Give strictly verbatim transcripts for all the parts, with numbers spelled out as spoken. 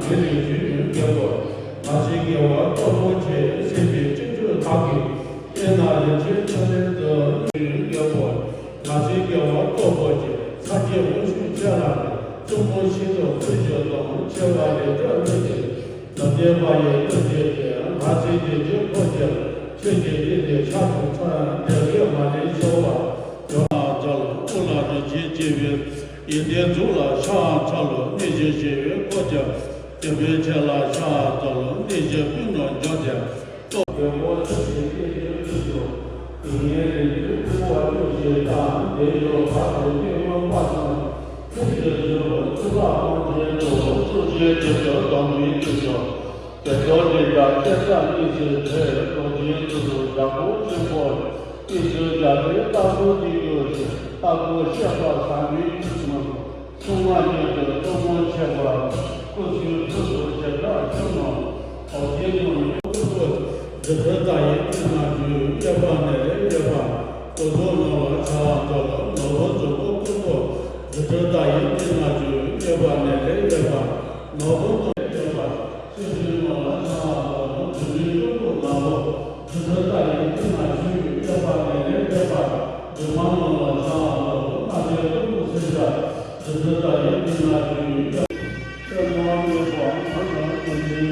འདི་ནི་ཞུས་ནས་རྒྱལ་པོ། ང་ཞིག་རྒྱལ་བ་སྟོབས་པོ་ཆེ། སྲིད་པའི་སྤྱི་ཆོས་བདག་གིས། དེས་ན་རིན་ཆེན་ཕྱག་ལེན་དུ། ཞུས་ནས་རྒྱལ་པོ། ང་ཞིག་རྒྱལ་བ་སྟོབས་པོ་ཆེ། ས་སྐྱའི་དབང་ཕྱུག་ཁྱེད་ལ། གཙུག་མོ་ཤིན་ཏུ་ཕུལ་བྱ་དང་། ཆེ་བ་ལས་འབྲས་གནོད་བྱེད། ལམ་བདེན་པ་ཡི་གནོད་བྱེད་དེ། ང་ཞིག་བདེ་སྐྱིད་འཁོར་གྱུར། ཁྱེད་ཀྱི་སྡིག་དེ་ཕྱག་ཏུ་འཚལ། དེ་སྐད་མ་ལས་ཤོར་བ། ཡོ་ན་ཅ་ལ་སྐུ་ལ་རིན་ཆེན་སྐྱེས་པའི། ཡིན་ཏེ་གཟུགས་ལ་ཕྱག་འཚལ་ལོ། གནས་བཞི་ཞི་བའི་སྐུ་ཀྱང་། བདེན་པའི་ཆེད་ལ་ཕྱག་འཚལ་ལོ། གནས་བཞི་ཀུན་ནས་འཇོམས་ཏེ། རྟོག་རྒྱལ་པོ་ཆེ་ཞེས་སྐད་ཅིག་གིས་སོ། དེ་ཉིད་རིགས་རྒྱུད་ཕུང་པོ་བཅུ་ཞེས་དང་། དེ་ཡོད་བར་དུ་སྐྱེ་བོ་དཔག་བསམ། ཐུགས་རྗེ་ཆེན་པོ་གཙུག་ལག་ཁང་ཆེན་དུ། སྲོག་ཆགས་ཀྱི་ཚོགས་དང་མིའི་ཚོགས་ཀྱང་། དེ་ཚོགས་འདི་དག་སྐྱེ་ས་གནས་སུ་ཐལ། རྡོ་རྗེའི་གཙུག་ཏོར་རྒྱལ་པོ་ཆེན་པོ། དབུས་སུ་རྒྱལ་པོའི་ལྟ་བུ་འདི་ཡོད་ཅིང་། ལྟ་བུ་གཤེགས་པ་ཟབ་མོའི་ཐུགས་སྨོན། སྲུང་མ་ཉིད་དུ་གཙོ་མོ་ཆེ་བ། སྐུ་གསུང་ཐུགས་སུ་བྱེ་བྲག་ཆུང་ངུ། འོག་གི་ནང་ནས་སྐུ་གསུང་ཐུགས། རྫུ་འཕྲུལ་དག་ཡིན་ཏེ་ན་རྒྱུ། གཡས་པ་ནས་ལས་གཡོན་པ། སྐུ་གཟུགས་ནང་ལ་ཕྱག་འཚལ་ལོ། ནོར་བུ་གཙོ་བོ་སྐུ་གཟུགས། རྫུ་འཕྲུལ་དག་ཡིན་ཏེ་ན་རྒྱུ། གཡས་པ་ནས་ལས་གཡོན་པ། ནོར་བུ་ནང་ལས་གཡོན་པ། ཆོས་འབྱུང་ནང་ལ་ཕྱག་འཚལ་ལོ། འབྲུ་བའི་ཀུན་ཏུ་ལ་ལོ། རྫུ་འཕྲུལ་དག་ཡིན་ཏེ་ན་རྒྱུ། གཡས་པ་ནས་ལས་གཡོན་པ། འབྲུ་མ་ནང་ལ་ཕྱག་འཚལ་ལོ། སྣ་ལྡན་ཀུན་ཏུ་སེམས་དག་རྫུ་འཕྲུལ་དག་ཡིན་ཏེ་ན་རྒྱུ། ཆོས་རྣམས་ཀུན་ཏུ་ནོར་དང་ལྡན་པའི།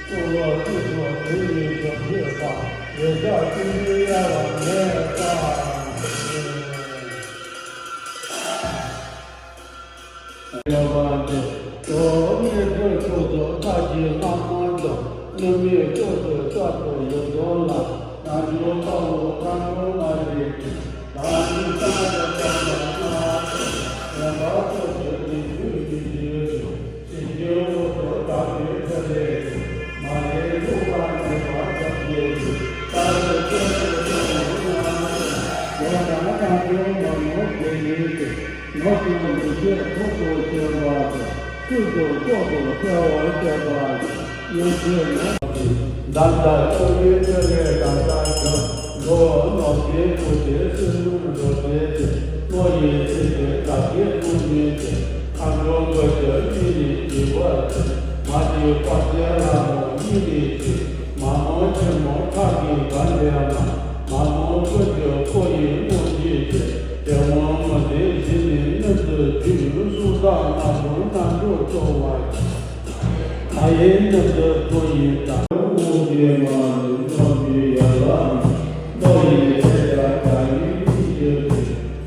སྐུ་ལ་སྤྱི་སོགས་དོན་ནི་བྱ་བྱེད་པ། རེ་ཆགས་ཀུན་ནི་གཡར་བ་མེད་པ། ཡོད་པ་སྟེ། དོན་མེད་པའི་ཕྱོགས་སུ་ལྷ་གི་ལྷ་མོ་དང་། བསྙེན་མེད་ཕྱོགས་སུ་གསར་དུ་ཡོད་དོ་ལ། རྣལ་འབྱོར་པ་པོ་མཁའ་འགྲོ་མ་རིགས་ཀྱི། བདག་ཉིད་སངས་རྒྱས་བྱང་ཆུབ་ལ། དོན་དག་ཕྱོགས་སུ་དེ་བཞིན་མི་འགྱུར་ཞིང་། སྲིད་ཞིའི་འོག་ཏུ་དག་པའི་ཐིག་ལེ་ཡིས། མ་རིག་འཁྲུལ་པ་ཉེས་པ་སྐྱོབ་བྱེད་ཅིང་། རྟག་ཏུ་སྐྱོབ་པའི་སྐྱོབ་པ་ཡོངས་བསྔགས་ཤིང་། ཡང་དག་རྣལ་འབྱོར་མ་ནོར་དེ་ཉིད་ཀྱིས། ནོར་དང་འདུ་ཤེས་ཐོག་ཏུ་བྱས་པ་དང་། ཀུན་ཏུ་ལྐོག་ཏུ་འཚོལ་བར་བྱེད་པ་ཡིས། ཉོན་ཅིག་ནོར་གྱི་འདམ་དང་། སྐྱོབ་པའི་ཐིག་ལེ་དམ་པ་ཀྱང་། འགྲོ་བ་ནོར་གྱིས་ཕུལ་ཏེ་སེམས་ཀུན་འགྲོ་བྱེད་ཅིང་། བློ་ཡི་སེམས་ཀྱི་བདག་བསྐྱེད་རྣམ་སྨིན་ཅིང་། མཁའ་འགྲོ་མགོན་གྱི་སྙིང་ནི་བརྗིད་པར་བྱེད། མ་བརྗེད་དཔལ་ལྡན་ལྷ་མོ་སྙིང་ནི་བརྗིད། མ་མོ་ཆེན་མོ་ཁྲག་གི་དགའ་ལྡན་མ། མ་མོ་ཀུན་གྱི་ཕོ་ཡི་རྨོངས་བྱེད་ཅིང་། དེ་མོ་མོ་དེ་བཞིན་ནི་མངོན་དུ་བྱུང་། གསུང་དང་སྔགས་དང་རྣལ་འབྱོར་སྤྱོད་པ་ཡིས། མ་ཡེངས་མཉམ་དུ་ཐོབ་ཡིན་ད། དངོས་གཞི་མ་ལུས་རྣམ་པའི་ཡན་ལག་ནི། བློ་ཡི་ཚད་དང་བརྡ་ཡིས་མི་འགྱུར་ཏེ།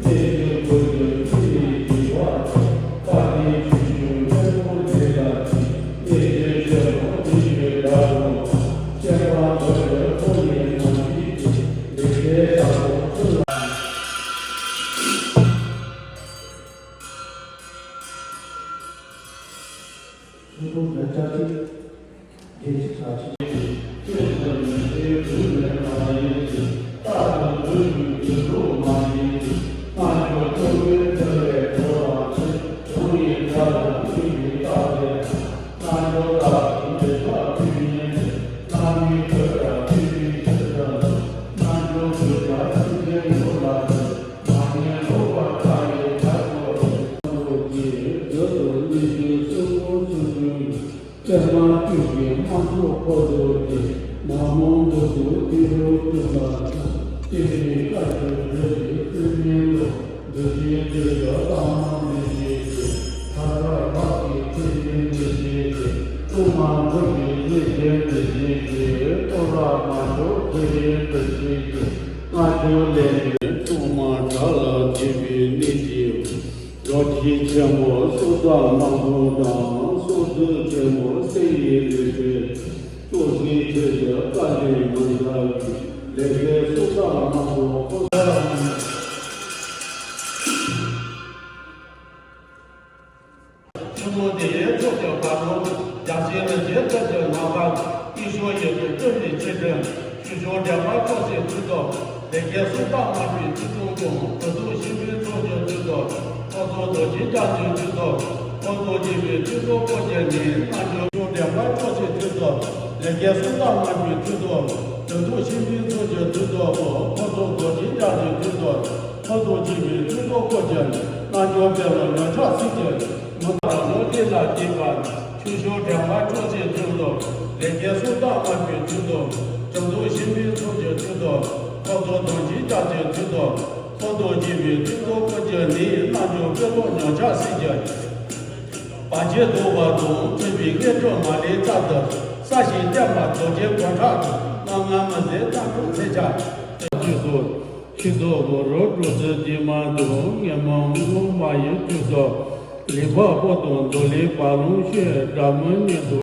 གནས་ཆེན་ཀུན་ཏུ་ཐིག་ལེ་བརྗིད་པ་དང་། དཔལ་ལྡན་ཆོས་འབྱུང་སྙིང་པོ་དེ་དག་གིས། གནས་ཆེན་ཆེན་མོ་འདི་ཡི་སྒྲ་དབྱངས་དང་། སྤྱན་པ་འདོད་པའི་ཕོ་ཉའི་རྣམ་ཤེས་ཀྱིས། ལེགས་པའི་བདག་པོ་ཚུལ་ལ། ཆུ་ཚོད་བརྒྱད་ཅུ་གཅིག་བརྒྱད་ཅུ་གྱ་གཅིག །ཆོས་སུ་མི་ཚེའི་དུས་ལས་མ་ཡིན་ཅིང་། རྟག་ཏུ་དུས་ཀྱི་རྒྱུན་དུ་མ་ཡིན་ཅིང་། རྣལ་འབྱོར་སྤྱོད་པའི་ཐིག་ལེ་གྲོལ་བ་ཆེ། གྲོང་ཡི་སྒྲ་དང་ཆོས་ཀྱི་རྟགས་དེ་དང་། རྣལ་འབྱོར་བདག་གི་མི་ཕྱག་དུས་ཡིན་ཏེ། རྣམ་སྨིན་ཐོས་པ་ཐུགས་རྗེའི་ཕྱིར་དང་། རྣལ་འབྱོར་གྱི་སྒྲ་ཐུགས་རྗེའི་ངོ་ལ་ཐིམ། མ་ཉན་ལོག་པར་ལྟ་བའི་ཕྱིར་རོ། ཀྱི་རྒྱུད་དུ་ནི་ཞིག་གསུང་ངོ་ཚུལ་བྱུང་ཡིན། པདྨ་བཅུ་གི་དམར་ཕྱོགས་འཁོར་དུ་བསྒྱིངས། མ་མོ་འདི་དུ་ཏི་རུ་ཏི་ལ་ཐིམ། ཏི་རུའི་བཀའ་བརྒྱུད་བདུད་ཀྱི་བསྟན་སྙིང་ལུགས། འདུ་ཤེས་བཅུད་ཀྱི་ལྟ་བ་འདི་ཞིག་གིས། ཐར་པ་བདག་གི་ཐུགས་རྗེ་འདི་ཞིག་གིས། སྲུང་མ་འགོག་པའི་གནས་ཆེན་འདི་ཞིག་གིས། སྟོབས་རབ་མ་ཆོག་ཐིག་ལེ་འདི་ཞིག་གིས། སྔར་བྱུང་ལས་ཀྱི་སྲུང་མ་དགྲ་ལ་བྱིན་པའི་གནད་ཀྱིས། རྡོ་རྗེ་ཆེན་པོ་གསུང་དང་སྔགས་ཀྱི་དང་། སྲོག་རྩོལ་ཆེན་པོ་སྲེད་ཡི་ལས་སྤྲོས། སྲོག་ཟད་ཆོས་ཀྱི་དཀའ་ལས་མི་འདའ་བའི། ལེགས་པའི་གསུང་དང་སྔགས་ཀྱི་ཕོ་ཆེན་པོ་དེ་ཡི་ཚོགས་ཀྱི་བར་དུ། རྒྱལ་སྲས་རིན་ཆེན་ཐུབ་ཀྱི་ནམ་མཁའ། དཀྱིལ་ཤོག་ཡོད་པའི་སྤྲིན་པའི་ཆེ་འབྲིང་། ཆོས་སྐྱོང་འདྲེན་པ་ཁྲོ་ཆུའི་མཐུ་སྟོབས། ལེགས་པའི་གསུང་དང་སྨྲ་བའི་མཐུ་སྟོབས་ཀྱང་། གྲུབ་ཐོབ་ཆེན་པོའི་ཚོགས་ཀྱི་མཐུ་སྟོབས། འཕགས་ཚོགས་རྡོ་རྗེ་འཆང་གི་མཐུ་སྟོབས། འཕགས་ཚོགས་འཇིགས་པའི་མཐུ་སྟོབས་སྐོར་གྱུར་ནས། རྣལ་འབྱོར་སྐྱོང་འདྲེན་པ་ཁྲོ་ཆུའི་མཐུ་སྟོབས། ལེགས་པའི་གསུང་དང་སྨྲ་བའི་མཐུ་སྟོབས། གྲུབ་ཐོབ་ཆེན་པོའི་ཚོགས་ཀྱི་མཐུ་སྟོབས། འཕགས་ཚོགས་རྡོ་རྗེ་འཆང་གི་མཐུ་སྟོབས། འཕགས་ཚོགས་འཇིགས་པའི་མཐུ་སྟོབས་སྐོར་གྱུར་ནས། རྣལ་འབྱོར་དཔལ་ལ་ཉོན་ཆགས་སྲིད་ཀྱི་མུ་མཐའ་ལ་ལོ་ ལ་བསྟིམ་པ། ཆུ་ཤོག་དྲན་པ་སྤྲོ་ཚེའི་དུས་སུ། ལས་རྒྱལ་སུ་དག་དམར་པོའི་དུས་སུ། བྱང་ཆུབ་ཤིང་པའི་ཚོགས་ཀྱི་དུས་སུ། འཁོར་ཚོགས་དོན་ཆེན་རྒྱ་མཚོའི་དུས་སུ། འཁོར་དུ་སྐྱེ་བའི་དུས་སུ། ཀུན་གྱི་ནི་རྣལ་འབྱོར་དཔོན་སློབ་མྱོང་བྱ་སྲིད་ཀྱི། བར་ཆད་བཟློག་པ་དང་མཐུན་པའི་སྔས་མགྲོན་མ་ལུས་རྩལ་དུ། གསལ་ཞིང་བརྟན་པ་རྡོ་རྗེའི་གོ་ཁྲབ་ཏུ། རྣམ་ལྔ་མི་ཟད་རྟ་མགྲིན་ཚེ་ཆགས་དུས་སུ། ཤིན་ཏུ་འོད་རབ་སྤྲོ་ཚེ་བདེ་མ་དང་ངན་མ་ངུ་མ་ཡི་དུས་སུ། ལེགས་པར་སྤོབས་དང་མདོ་ལས་བར་ལམ་ཤེས་སྒྲ་མི་སྙན་དུ།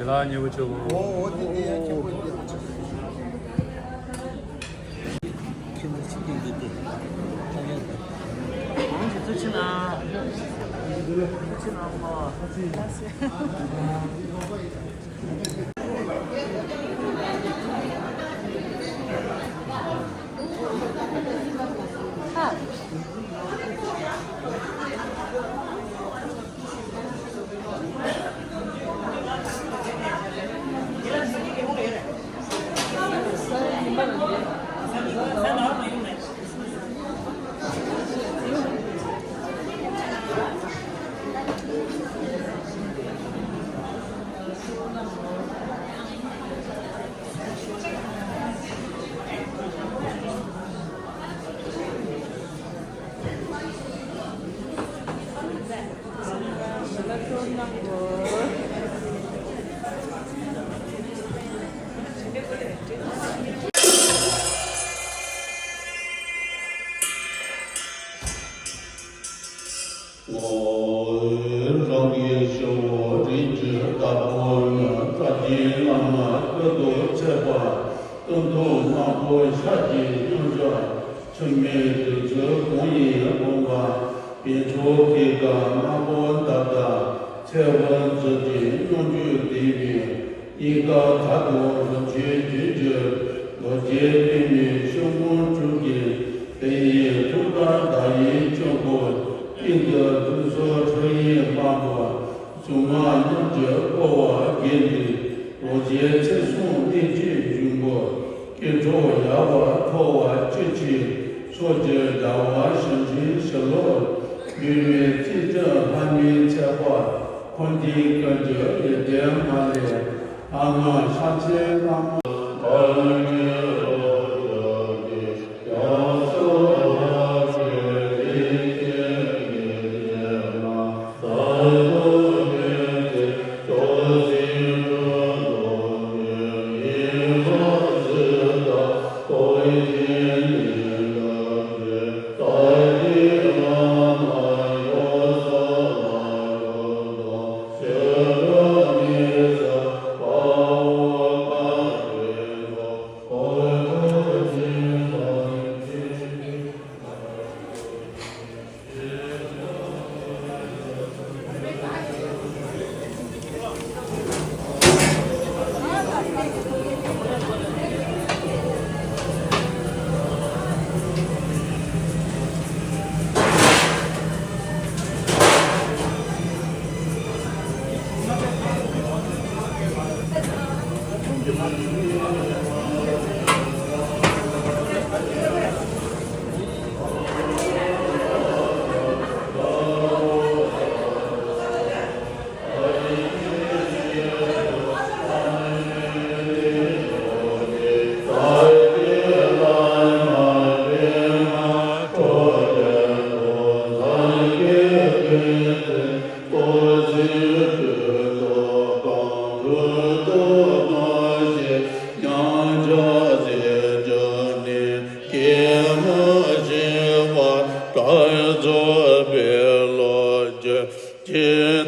ཞལ་ལག་མཉེས་པོ་བྱོས། རང་གི་ཞབས་འོག་རིགས་ཀྱི་བདག་པོ་ནི། བཀའ་བརྒྱུད་བླ་མ་ཀུན་ཏུ་ཚེ་དཔག། སྟོན་ཐོག་དམར་པོ་ཤར་གྱི་སྙུང་གཞི། འཆི་མེད་བདུད་རྩི་གང་ཡིན་བུམ་པ། བྱང་ཆུབ་སྐྱེ་རྒ་དམར་པོ་འདབ་དང་། ཚེ་དབང་མཛོད་ཀྱི་སྙོམས་འཇུག་ལྡན་པའི། སྙིང་ག་དར་དང་རིན་ཆེན་རྒྱན་གྱི། རྡོ་རྗེ་པདྨའི་ཤུགས་མང་དྲུག་གིས། དཔལ་ཡེ་ཐུགས་དམ་བདག་ཡིད་དཔྱངས་པ། དཀྱིལ་དུ་ཕུན་ཚོགས་ཁྲག་ཡིག་དམར་པོ། གཟུངས་སྔགས་རྣམས་ཀྱིས་བསྐོར་བ་བརྒྱན་ཏེ། རྡོ་རྗེ་ཚེ་བཟུང་གནས་བརྒྱད་འབྱུང་པོ། སྐྱེ་འགྲོ་ཡལ་བར་འཐོར་བ་ཅི་མཆིས། ཕྱོགས་བཅུའི་རྒྱལ་བ་སེང་ཆེན་ཞི་ལྷོར། འབུལ་བའི་ཚིག་རྒྱན་ལྷ་མིའི་ཚེ་དཔག། འཁོར་འདས་ཀུན་གྱི་ཡོན་ཏན་མ་ལུས། ལྷ་ངག་ཕྱག་མཚན་རྣམས།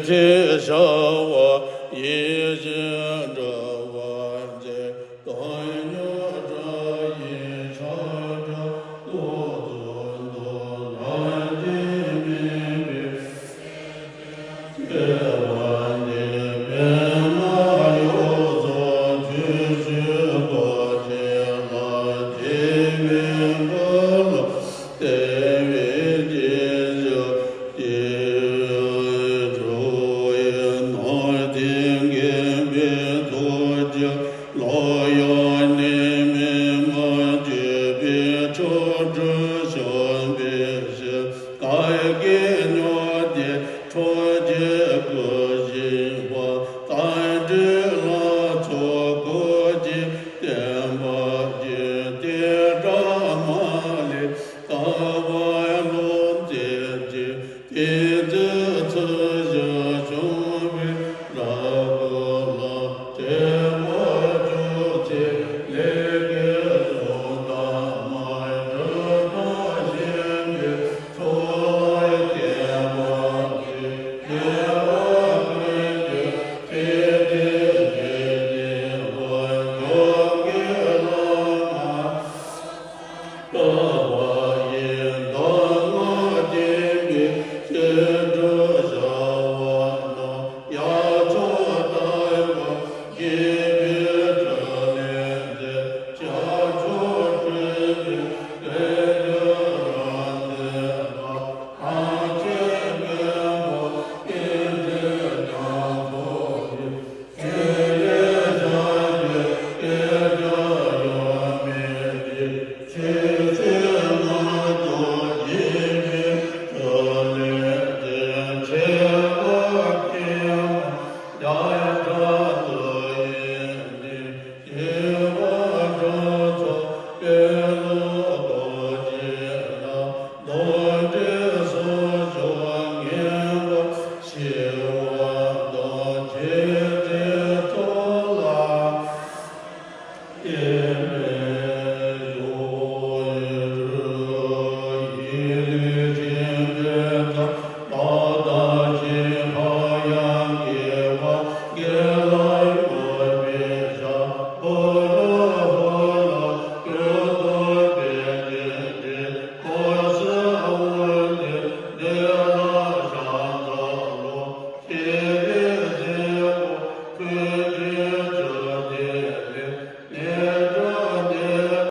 ཞེས་བྱ་བ་ཡིད་བཞིན་འགྲུབ་པར་མཛད། གང་ཉོན་དགྲ་ཡི་ཕྱག་རྒྱ་ཀླུ་གཙུག་ཏོར་ལ་དེ་མིན་པའི། ལོ་ཡང་ནད་མེད་མ་བཅོས་པའི་ཆོ་འཕྲུལ་བྱོན་པའི་ཕྱིར། བཀའ་བརྒྱད་ཉོན་ཅིག་ཁྲོ་ཆུའི་སྐུ།